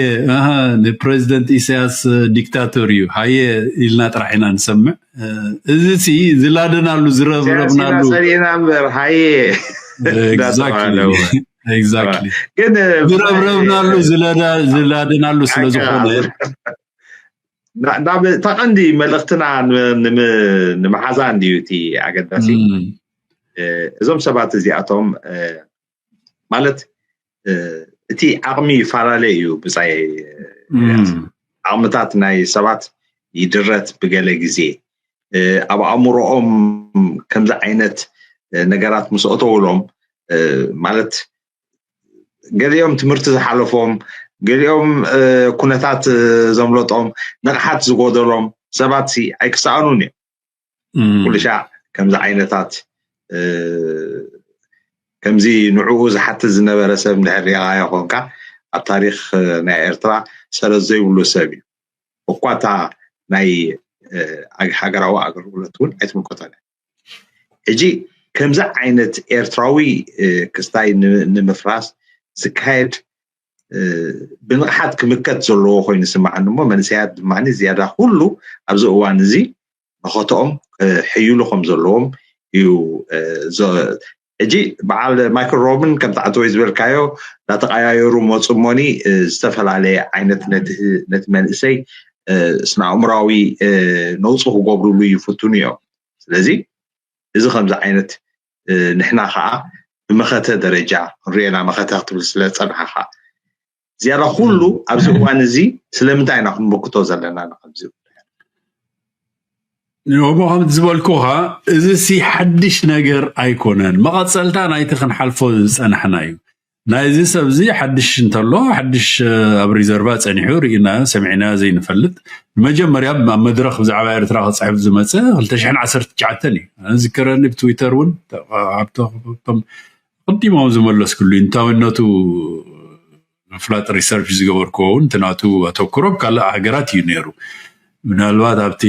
ንፕሬዚደንት ኢሳያስ ዲክታቶር እዩ ሃየ ኢልና ጥራሕ ኢና ንሰምዕ። እዚ ሲ ዝላደናሉ ዝረብረብናሉ ጸሊእና እምበር ሃየ Exactly። exactly ግን ዝረብረብናሉ ዝላደናሉ ስለ ዝኾነ ናብ እታ ቀንዲ መልእኽትና ንምሓዛ እንድዩ እቲ ኣገዳሲ። እዞም ሰባት እዚኣቶም ማለት እቲ ዓቕሚ ይፈላለ እዩ ብጻይ። ዓቕምታት ናይ ሰባት ይድረት ብገለ ግዜ ኣብ ኣእምሮኦም ከምዚ ዓይነት ነገራት ምስ ኣተውሎም ማለት ገሊኦም ትምህርቲ ዝሓለፎም፣ ገሊኦም ኩነታት ዘምለጦም፣ ንቕሓት ዝጎደሎም ሰባት ኣይክሰኣኑን እዮም። ኩሉ ሻዕ ከምዚ ዓይነታት ከምዚ ንዕኡ ዝሓትት ዝነበረ ሰብ እንድሕር ሪኢኻዮ ኮንካ ኣብ ታሪኽ ናይ ኤርትራ ሰረት ዘይብሉ ሰብ እዩ። እኳ እታ ናይ ሃገራዊ ኣገልግሎት እውን ኣይትምልከቶን እያ። ሕጂ ከምዚ ዓይነት ኤርትራዊ ክስታይ ንምፍራስ ዝካየድ ብንቕሓት ክምከት ዘለዎ ኮይኑ ይስምዓኒ እሞ መንእሰያት ድማ ዝያዳ ኩሉ ኣብዚ እዋን እዚ መኸተኦም ክሕይሉ ከም ዘለዎም እዩ። ሕጂ በዓል ማይክል ሮብን ከምቲ ዓተወይ ዝበልካዮ እንዳተቀያየሩ መፁ እሞኒ ዝተፈላለየ ዓይነት ነቲ መንእሰይ ስነ ኣእምራዊ ነውፂ ክገብርሉ ይፍትኑ እዮም። ስለዚ እዚ ከምዚ ዓይነት ንሕና ከዓ ብመኸተ ደረጃ ክንሪኦ ኢና መኸተ ክትብል ስለ ዝፀናሕካ ዝያዳ ኩሉ ኣብዚ እዋን እዚ ስለምንታይ ኢና ክንመክቶ ዘለና ንከዚ እሞ ከምቲ ዝበልኩኻ እዚ ሲ ሓድሽ ነገር ኣይኮነን። መቐፀልታ ናይቲ ክንሓልፎ ዝፀናሕና እዩ። ናይዚ ሰብ እዚ ሓድሽ እንተሎ ሓድሽ ኣብ ሪዘርቫ ፀኒሑ ርኢናዮ ሰሚዕናዮ ዘይንፈልጥ ንመጀመርያ ኣብ መድረኽ ብዛዕባ ኤርትራ ክፅሕፍ ዝመፀ ክልተ ሽሕን ዓሰርተ ትሽዓተን እዩ። ዝከረኒ ብትዊተር እውን ኣብቶም ቅዲሞም ዝመለስክሉ እዩ። እንታዊነቱ ምፍላጥ ሪሰርች ዝገበርክዎ እውን እቲ ናቱ ኣተኩሮ ኣብ ካልእ ሃገራት እዩ ነይሩ። ምናልባት ኣብቲ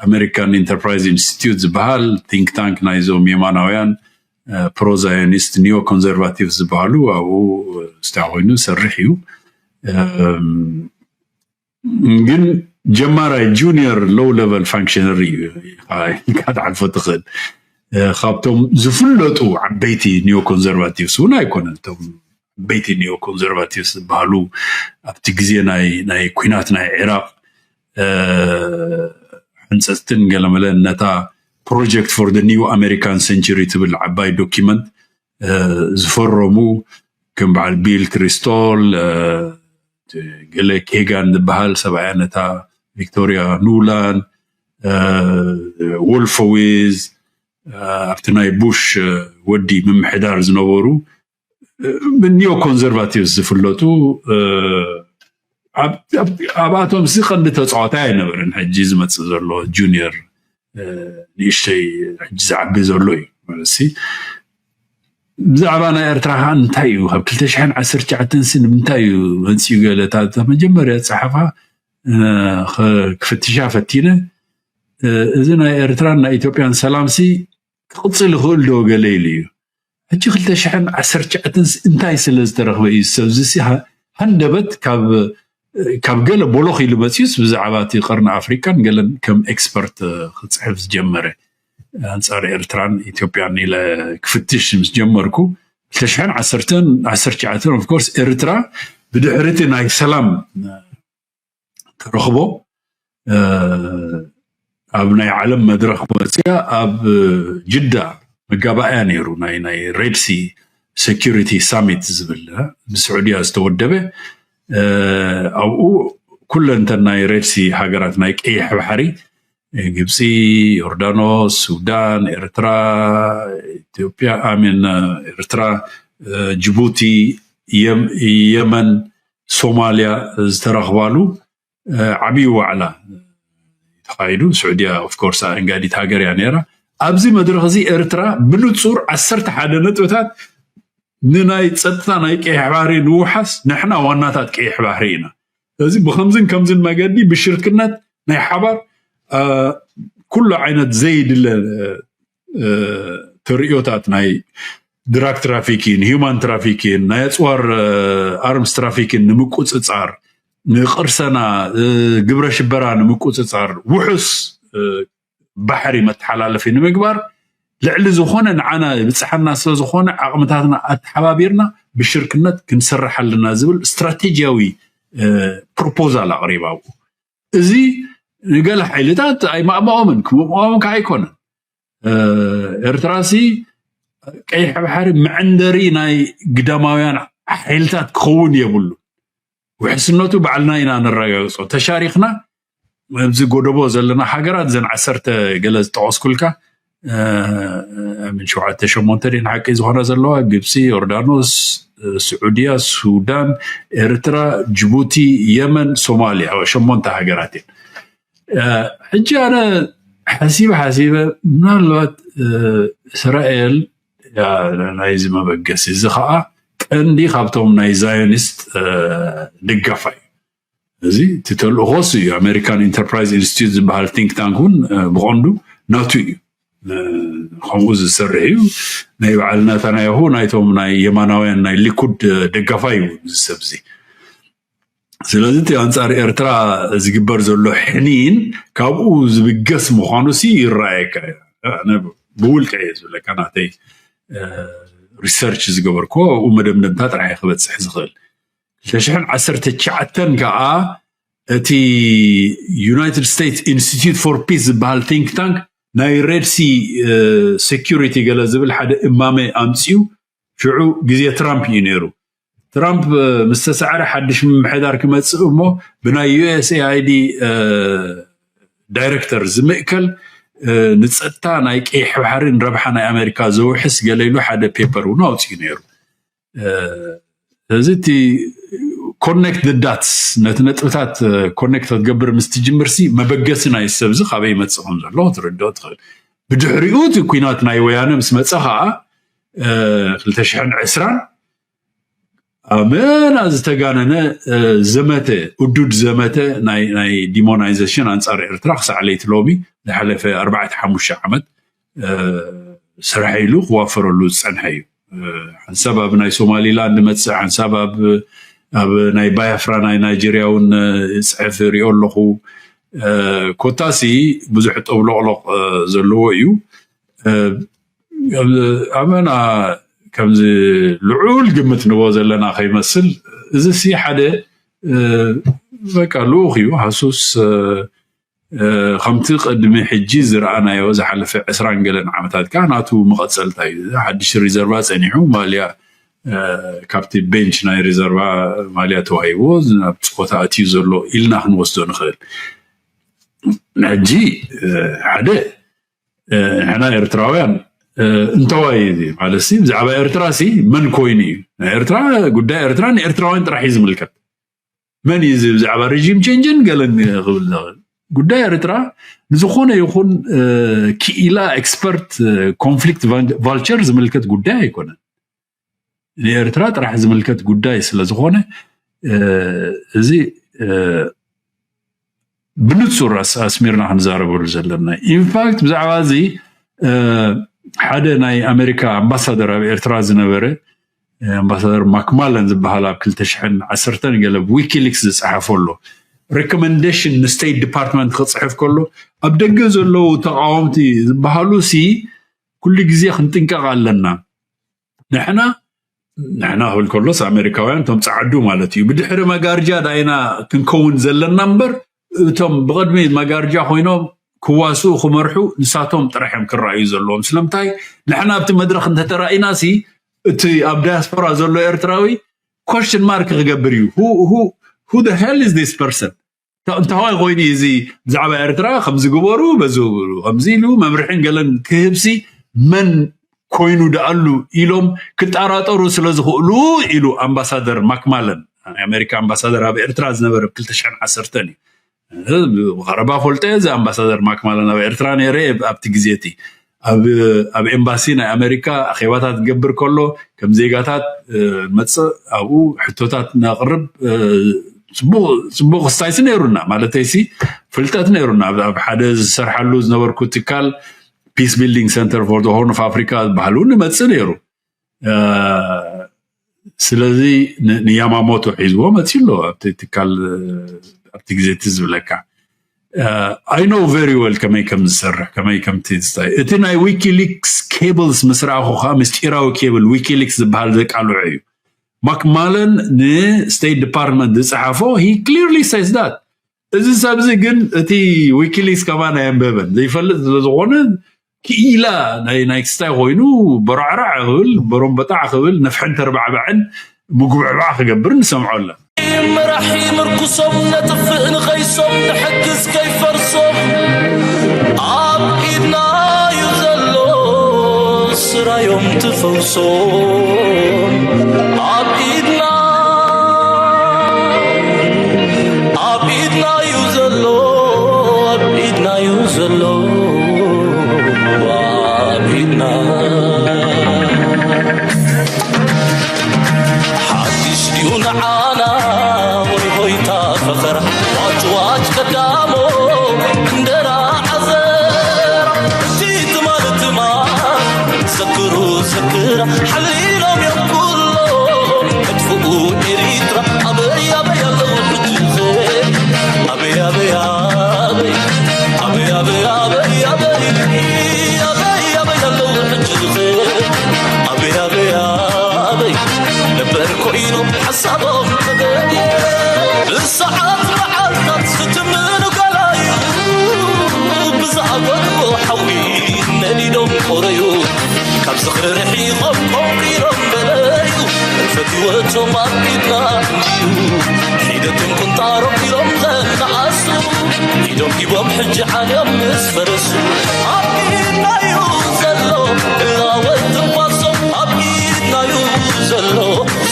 ኣሜሪካን ኢንተርፕራይዝ ኢንስቲትዩት ዝበሃል ቲንክ ታንክ ናይዞም የማናውያን ፕሮዛዮኒስት ኒዮ ኮንዘርቫቲቭ ዝበሃሉ ኣብኡ ስታ ኮይኑ ሰርሕ እዩ። ግን ጀማራይ ጁኒየር ሎው ሌቨል ፋንክሽነሪ ኢልካ ትሓልፎ ትኽእል። ካብቶም ዝፍለጡ ዓበይቲ ኒዮ ኮንዘርቫቲቭስ እውን ኣይኮነን። እቶም ዓበይቲ ኒዮ ኮንዘርቫቲቭስ ዝበሃሉ ኣብቲ ግዜ ናይ ኩናት ናይ ዒራቅ ሕንፀፅትን ገለመለን ነታ ፕሮጀክት ፎር ኒው ኣሜሪካን ሴንቸሪ ትብል ዓባይ ዶኪመንት ዝፈረሙ ከም በዓል ቢል ክሪስቶል፣ ገለ ኬጋን ዝበሃል ሰብኣያ ነታ ቪክቶሪያ ኑላን፣ ወልፎዊዝ ኣብቲ ናይ ቡሽ ወዲ ምምሕዳር ዝነበሩ ብኒዮ ኮንዘርቫቲቭስ ዝፍለጡ ኣብኣቶም ሲ ቀንዲ ተፃዋታይ ኣይነበረን። ሕጂ ዝመፅእ ዘሎ ጁኒየር ንእሽተይ ሕጂ ዝዓቢ ዘሎ እዩ ማለት ሲ ብዛዕባ ናይ ኤርትራ ከዓ እንታይ እዩ ካብ ክልተ ሽሕን ዓሰርተ ትሽዓተን ሲ ንምንታይ እዩ መፅኡ ገለ እታ መጀመርያ ፀሓፋ ክፍትሻ ፈቲነ እዚ ናይ ኤርትራን ናይ ኢትዮጵያን ሰላም ሲ ክቕፅል ይኽእል ዶ ገለ ኢሉ እዩ። ሕጂ ክልተ ሽሕን ዓሰርተ ትሽዓተን ሲ እንታይ ስለ ዝተረኽበ እዩ ሰብ እዚ ሲ ሃንደበት ካብ ካብ ገለ ቦሎኽ ኢሉ መፅዩስ ብዛዕባ እቲ ቀርኒ ኣፍሪካን ገለን ከም ኤክስፐርት ክፅሕፍ ዝጀመረ ኣንፃር ኤርትራን ኢትዮጵያን ኢለ ክፍትሽ ምስ ጀመርኩ ክልተ ሽሕን ዓሰርተ ትሽዓተን ኦፍኮርስ ኤርትራ ብድሕሪ እቲ ናይ ሰላም ተረኽቦ ኣብ ናይ ዓለም መድረኽ መፅያ ኣብ ጅዳ መጋባእያ ነይሩ ናይ ናይ ሬድሲ ሴኪሪቲ ሳሚት ዝብል ብስዑድያ ዝተወደበ ኣብኡ ኩለንተን ናይ ሬድሲ ሃገራት ናይ ቀይሕ ባሕሪ ግብፂ፣ ዮርዳኖስ፣ ሱዳን፣ ኤርትራ፣ ኢትዮጵያ ኣሚን ኤርትራ፣ ጅቡቲ፣ የመን፣ ሶማልያ ዝተረኽባሉ ዓብዪ ዋዕላ ተኻይዱ። ስዑድያ ኦፍኮርስ ኣእንጋዲት ሃገር እያ ነይራ። ኣብዚ መድረኽ እዚ ኤርትራ ብንጹር ዓሰርተ ሓደ ነጥብታት ንናይ ጸጥታ ናይ ቀይሕ ባሕሪ ንውሓስ ንሕና ዋናታት ቀይሕ ባሕሪ ኢና። ስለዚ ብከምዝን ከምዝን መገዲ ብሽርክነት ናይ ሓባር ኩሉ ዓይነት ዘይድለ ተርእዮታት ናይ ድራግ ትራፊኪን ሂማን ትራፊኪን ናይ ኣፅዋር ኣርምስ ትራፊኪን ንምቁፅፃር ንቅርሰና ግብረ ሽበራ ንምቁፅፃር ውሑስ ባሕሪ መተሓላለፊ ንምግባር ልዕሊ ዝኾነ ንዓና ይብፅሓና ስለዝኾነ ዓቕምታትና ኣተሓባቢርና ብሽርክነት ክንሰርሕ ኣለና ዝብል ስትራቴጂያዊ ፕሮፖዛል ኣቕሪባ ኣብኡ። እዚ ንገለ ሓይልታት ኣይማእማኦምን፣ ክምእማኦም ከዓ ኣይኮነን። ኤርትራሲ ቀይሕ ባሕሪ መዕንደሪ ናይ ግዳማውያን ሓይልታት ክኸውን የብሉ። ውሕስነቱ ባዕልና ኢና ነረጋግጾ። ተሻሪኽና ኣብዚ ጎደቦ ዘለና ሃገራት፣ ዘን ዓሰርተ ገለ ዝጠቐስኩልካ፣ ምን ሸውዓተ ሸሞንተ ድን ሓቂ ዝኾነ ዘለዋ፣ ግብፂ፣ ዮርዳኖስ፣ ስዑድያ፣ ሱዳን፣ ኤርትራ፣ ጅቡቲ፣ የመን፣ ሶማሊያ፣ ሸሞንተ ሃገራት እየን። ሕጂ ኣነ ሓሲበ ሓሲበ ምናልባት እስራኤል ናይዚ መበገሲ እዚ ከዓ ቀንዲ ካብቶም ናይ ዛዮኒስት ደጋፋ እዩ። እዚ እቲ ተልእኾስ እዩ። ኣሜሪካን ኢንተርፕራይዝ ኢንስቲትዩት ዝበሃል ቲንክ ታንክ እውን ብቐንዱ ናቱ እዩ። ከምኡ ዝሰርሕ እዩ። ናይ በዓል ናታንያሁ ናይቶም ናይ የማናውያን ናይ ሊኩድ ደጋፋይ እዩ እዚ ሰብ እዚ። ስለዚ እቲ ኣንጻር ኤርትራ ዝግበር ዘሎ ሕኒን ካብኡ ዝብገስ ምዃኑ ሲ ይረኣየካ እዩ። ብውልቀ እየ ዝብለካ፣ ናተይ ሪሰርች ዝገበርኮ ኣብኡ መደምደምታ ጥራሕ ክበፅሕ ዝኽእል። ክልተ ሽሕን ዓሰርተ ትሽዓተን ከዓ እቲ ዩናይትድ ስቴትስ ኢንስቲትዩት ፎር ፒስ ዝበሃል ቲንክ ታንክ ናይ ሬድ ሲ ሴኪሪቲ ገለ ዝብል ሓደ እማመ ኣምፅኡ። ሽዑ ግዜ ትራምፕ እዩ ነይሩ። ትራምፕ ምስ ተሳዕረ ሓድሽ ምምሕዳር ክመፅእ እሞ ብናይ ዩኤስኤኣይዲ ዳይረክተር ዝምእከል ንፀጥታ ናይ ቀይሕ ባሕሪ ንረብሓ ናይ ኣሜሪካ ዘውሕስ ገለ ኢሉ ሓደ ፔፐር እውን ኣውፅኡ ነይሩ። ስለዚ እቲ ኮኔክት ዳትስ፣ ነቲ ነጥብታት ኮኔክት ክትገብር ምስ ትጅምር ሲ መበገሲ ናይ ሰብዚ ካበይ ይመፅእ ከም ዘሎ ክትርድኦ ትኽእል። ብድሕሪኡ እቲ ኩናት ናይ ወያነ ምስ መፀ ከዓ ክልተ ሽሕን ዕስራን ኣመና ዝተጋነነ ዘመተ፣ እዱድ ዘመተ ናይ ዲሞናይዜሽን ኣንፃር ኤርትራ ክሳዕ ለይቲ ሎሚ ዝሓለፈ ኣርባዕተ ሓሙሽተ ዓመት ስራሕ ኢሉ ክዋፈረሉ ዝፀንሐ እዩ። ሓንሳብ ኣብ ናይ ሶማሊላንድ መፅእ፣ ሓንሳብ ኣብ ናይ ባያፍራ ናይ ናይጀርያ እውን ፅሕፍ ሪኦ ኣለኹ። ኮታሲ ብዙሕ ጠብሎቕሎቕ ዘለዎ እዩ። ኣመና ከምዚ ልዑል ግምት ንቦ ዘለና ከይመስል፣ እዚ ሲ ሓደ በቃ ልኡኽ እዩ። ሃሱስ ከምቲ ቅድሚ ሕጂ ዝረኣናዮ ዝሓለፈ ዕስራን ገለን ዓመታት ከዓ ናቱ መቐፀልታ እዩ። ሓድሽ ሪዘርቫ ፀኒሑ ማልያ ካብቲ ቤንች ናይ ሪዘርቫ ማልያ ተዋሂብዎ ናብ ፆታ ኣትዩ ዘሎ ኢልና ክንወስዶ ንኽእል። ሕጂ ሓደ ንሕና ኤርትራውያን እንተዋይ ማለት ሲ ብዛዕባ ኤርትራ ሲ መን ኮይኑ እዩ? ናይ ኤርትራ ጉዳይ ኤርትራ ንኤርትራውያን ጥራሕ እዩ ዝምልከት። መን እዩ እዚ ብዛዕባ ሬጂም ቼንጅን ገለን ክብል ዝኽእል? ጉዳይ ኤርትራ ንዝኾነ ይኹን ክኢላ ኤክስፐርት ኮንፍሊክት ቫልቸር ዝምልከት ጉዳይ ኣይኮነን። ንኤርትራ ጥራሕ ዝምልከት ጉዳይ ስለ ዝኾነ እዚ ብንጹር ኣስሚርና ክንዛረበሉ ዘለና። ኢንፋክት ብዛዕባ እዚ ሓደ ናይ ኣሜሪካ ኣምባሳደር ኣብ ኤርትራ ዝነበረ ኣምባሳደር ማክማለን ዝበሃል ኣብ ክልተ ሽሕን ዓሰርተን ገለ ዊኪሊክስ ዝጸሓፎ ኣሎ ሪኮመንዴሽን ንስቴት ዲፓርትመንት ክጽሕፍ ከሎ ኣብ ደገ ዘለዉ ተቃወምቲ ዝበሃሉ ሲ ኩሉ ግዜ ክንጥንቀቕ ኣለና። ንሕና ንሕና ክብል ከሎስ ኣሜሪካውያን እቶም ጸዓዱ ማለት እዩ። ብድሕሪ መጋርጃ ዳይና ክንከውን ዘለና እምበር እቶም ብቕድሚ መጋርጃ ኮይኖም ክዋስኡ ክመርሑ ንሳቶም ጥራሕ እዮም ክረኣዩ ዘለዎም። ስለምንታይ ንሕና ኣብቲ መድረኽ እንተተራኢና ሲ እቲ ኣብ ዳያስፖራ ዘሎ ኤርትራዊ ኮሽን ማርክ ክገብር እዩ። Who the hell is this person? እንታዋይ ኮይኑ እዚ ብዛዕባ ኤርትራ ከምዚ ግበሩ በዚ ከምዚ ኢሉ መምርሕን ገለን ክህብሲ መን ኮይኑ ደኣሉ ኢሎም ክጠራጠሩ ስለ ዝኽእሉ ኢሉ ኣምባሳደር ማክማለን ናይ ኣሜሪካ ኣምባሳደር ኣብ ኤርትራ ዝነበረ ብ ክልተ ሽሕን ዓሰርተን እዩ። ብቐረባ ፈልጦ እዚ ኣምባሳደር ማክማለን ኣብ ኤርትራ ነይረ ኣብቲ ግዜ እቲ ኣብ ኤምባሲ ናይ ኣሜሪካ ኣኼባታት ዝገብር ከሎ ከም ዜጋታት መፅእ ኣብኡ ሕቶታት ነቕርብ። ፅቡቕ ክስታይሲ ነይሩና ማለተይሲ ፍልጠት ነይሩና ኣብ ሓደ ዝሰርሓሉ ዝነበርኩ ትካል ፒስ ቢልዲንግ ሰንተር ፎር ሆርን ኦፍ ኣፍሪካ ዝበሃል እውን ይመፅእ ነይሩ። ስለዚ ንያማሞቶ ሒዝዎ መፂ ኣሎ ኣብቲ ትካል ኣብቲ ግዜ እቲ ዝብለካ። I know very well ከመይ ከም ዝሰርሕ ከመይ ከምቲ ዝታይ እቲ ናይ ዊኪሊክስ ኬብልስ ምስ ረኣኹ ከዓ ምስጢራዊ ኬብል ዊኪሊክስ ዝበሃል ዘቃልዖ እዩ። ማክማለን ንስቴት ዲፓርትመንት ዝፀሓፎ he clearly says that። እዚ ሰብዚ ግን እቲ ዊኪሊክስ ከማን ኣየንበበን ዘይፈልጥ ስለዝኾነ ክኢላ ናይ ናይ ክስታይ ኮይኑ በራዕራዕ ክብል በሮምበጣዕ ክብል ነፍሕን ተርባዕባዕን ምጉብዕባዕ ክገብር ንሰምዖ ኣለና። መራሒ ምርኩሶም ነጥፍእ ንኸይሶም ንሕግዝ ከይፈርሶም ኣብ ኢድና እዩ ዘሎ ስራዮም ትፈውሶም ኣብ ኢድና ኣብ ኢድና እዩ ዘሎ ኣብ ኢድና እዩ ዘሎ ኣብ ኢድና ሓድሽ ድዩ ንዓና ወይ ሆይታ ፈኸራ ዋጭ ዋጭ ቀዳሞ እንደራ ዓዘራ እቲ ትማል ትማል ዘክሩ ዘክራ ሓሊሎም እዮም ኩሎም መጥፍኡ ኤሪትራ ኣበይ ኣበይ ኣለዉ ሕጂ ኣበይ ኣበይ ኣበይ ኣበይ ኣበይ ኣበይ ኣበይ ኣበይ ኣበይ ኣበይ ኣለዉ ሕጂ ኣበይ ኣበይ ኣበይ ነበር ኮይኖም ሓሳቦም ተገድየ ብሰዓት መዓልታት ዝትምኑ ገላዩ ብዝኣበድዎ ሓዊ ነዲዶም ቆረዩ ካብ ዝኽሪ ርሒቖም ቆንቂሮም በለዩ እንፈትወቶም ኣብ ኢድና እንድዩ ሒደቶም ቁንጣሮም ኢሎም ዘነኣሱ ኢዶም ሂቦም ሕጂ ዓልዮም ምስ ፈረሱ ኣብ ኢድና እዩ ዘሎ እላወት ትንፋሶም ኣብ ኢድና እዩ ዘሎ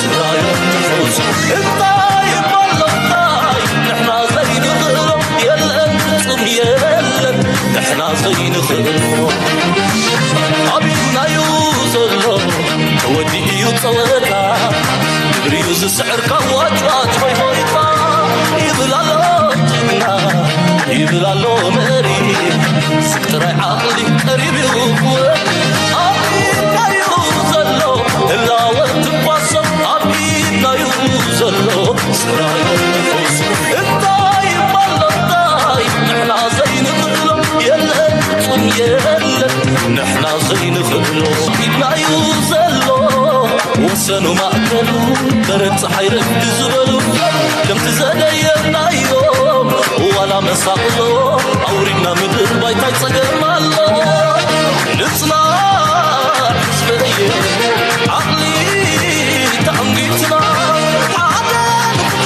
ስራዮም ትፈውሱ እንታይ ይባሎ እንታይ ንሕና ዘይንኽእሎ የለን ፍጹም የለን ንሕና ዘይንኽእሎ ኣብ ኢድና እዩ ዘሎ ተወዲኡ እዩ ጸወታ ግብሪ እዩ ዝስዕር ካብ ዋጭዋጭ ሆይ ሆይታ ይብል ኣሎ ጅግና ይብል ኣሎ መሪ ስግ ጥራይ ዓቕሊ ቀሪብ እዩ ክወድ ኣብ ኢድና እዩ ዘሎ ህላወ ትንፋሶም ኣብ ኢድና እዩ ዘሎ ስራዮ ትንፋሶም እንታይ ይባሎ እንታይ ንሕና ዘይንኽእሎ የለን ፍጹም የለን ንሕና ዘይንኽእሎ ኢድና እዩ ዘሎ ወሰኑ ማእከሉ በረድ ፀሓይ ረፍዲ ዝበሉ ከምቲ ዘደየናዮም ዋላ መሳቕሎ ኣውሪድና ምድር ባይታይ ፀገም ኣሎ ንፅናዕ ህዝበየ ዓቕሊ ተኣንጊትና ሓደ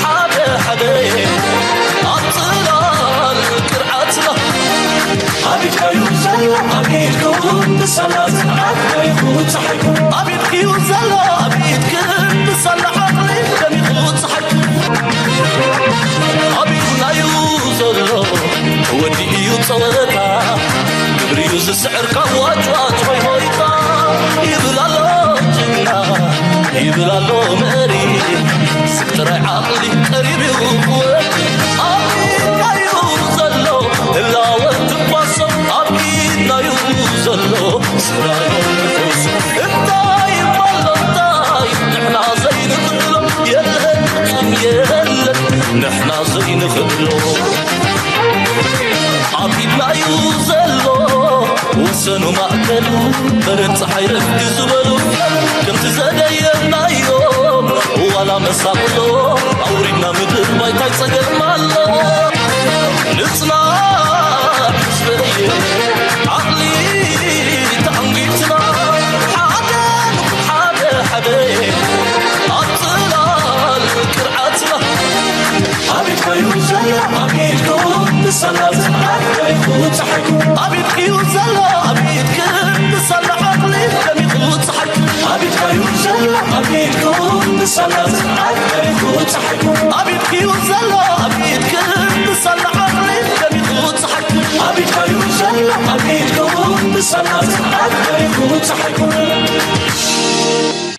ሓደ ሓደ ኣብ ፅላል ቅርዓትና ኣብ ኢድካዩ ዘሎ ኣብ ኢድኩም ብሰላ ዝንዓት በሪኹ ፀሓይኩም ኣብ ኢድክዩ ዘሎ ኣብ ኢድክን ብሰላ ዓቕሊ ደሚቑ ፀሓይኩም ኣብ ኢድናዩ ዘሎ ተወዲኡ እዩ ፀወታ ግብሪዩ ዝስዕር ካብ ዋጭዋጭ ሆይ ሆይታ ይብል ኣሎ ጅግና ይብል ኣሎ መሪ ስግ ጥራይ ዓቕሊ ቀሪብ እዩ ክወድ ኣብ ኢድናዩ ዘሎ ህላወ ትንፋሶም ኣብ ኢድናዩ ዘሎ ስራዮ ንፈውሶም እንታይ ይባሎ እንታይ ንሕና ዘይንኽእሎ የለን ፍጹም የለን ንሕና ዘይንኽእሎ ኣብ ኢድናዩ ዘሎ ወሰኑ ማእከሉ በረድ ፀሓይ ረፍዲ ዝበሉ ከምቲ ዘደየናዮም ዋላ መሳቕሎ ኣውሪድና ምድር ባይታይ ፀገም ኣሎ ንፅናዕ ህዝበየ ዓቕሊ ተኣንጊትና ሓደ ንኹን ሓደ ሓደ ኣብ ፅላል ቅርዓትና ኣብ ኢድካዩ ዘሎ ኣብ ኢድኩም ብሰላ ዝንዓት በሪኹ ፀሓይኩም ኣብ ኢድክዩ ዘሎ ኣብ ኢድክን ብሰላ ዓቕሊ ደሚቑ ፀሓይኩም ኣብ ኢድካዩ ዘሎ ኣብ ኢድኩም ብሰላ ዝንዓት በሪኹ ፀሓይኩም ኣብ ኢድክዩ ዘሎ ኣብ ኢድክን ብሰላ ዓቕሊ ደሚቑ ፀሓይኩም ኣብ ኢድካዩ ዘሎ ኣብ ኢድኩም ብሰላ ዝንዓት በሪኹ ፀሓይኩም